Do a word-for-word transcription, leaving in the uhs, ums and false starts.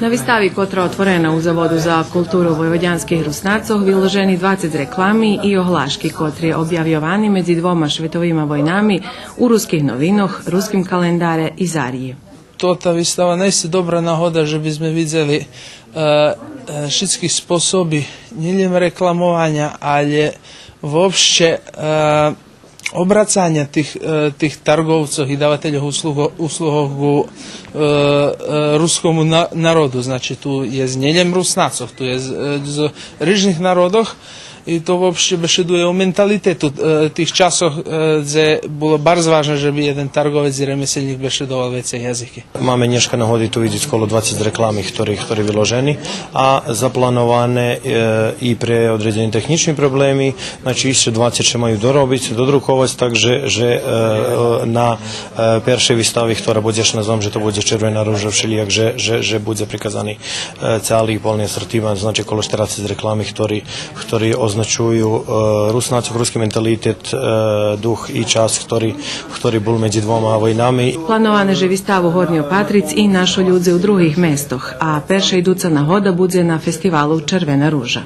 На вистави, котра отворена у Заводу за културу войводянских Руснацох, виложени двацец реклами и оглашки, котри обявйовани медзи двома шветовима войнами у Руских новинох, Руским календаре и Зарї. Тота вистава наисце добра нагода же би зме видзели, е, е, шицки способи, нє лєм рекламованя, алє вообще, е, обрацаня тих, е, тих тарговцох и давательох услуго-, услугох ґу, е, е, рускому на-, народу. Значи, ту єст нє лєм Руснацох, ту єст, е, з рижних народох. И то вообще бешедує о менталитету, е, тих часох, е, дзе було барз важне же би єден тарговец и ремеселнїк бешедовал вецей язики. Маме нєшка нагоди ту видзиц коло двацец реклами хтори, хтори виложени, а заплановане, е, и пре одредзени технїчни проблеми, значи, ище двацец ше маю доробиц, додруковац, так же, же, е, е, на, е, першей вистави, хтора будзе, ше наздавам же то будзе Червена ружа, вшелїяк же, же, же будзе приказани, е, цали полни асортиман, значи, коло штерацец реклами хтори, хтори означую, е, Руснацох, руски менталитет, е, дух и час хтори, хтори бул медзи двома войнами. Плановане же виставу годни опатриц и нашо людзе у других местох, а перша идуца нагода будзе на фестивалу Червена ружа.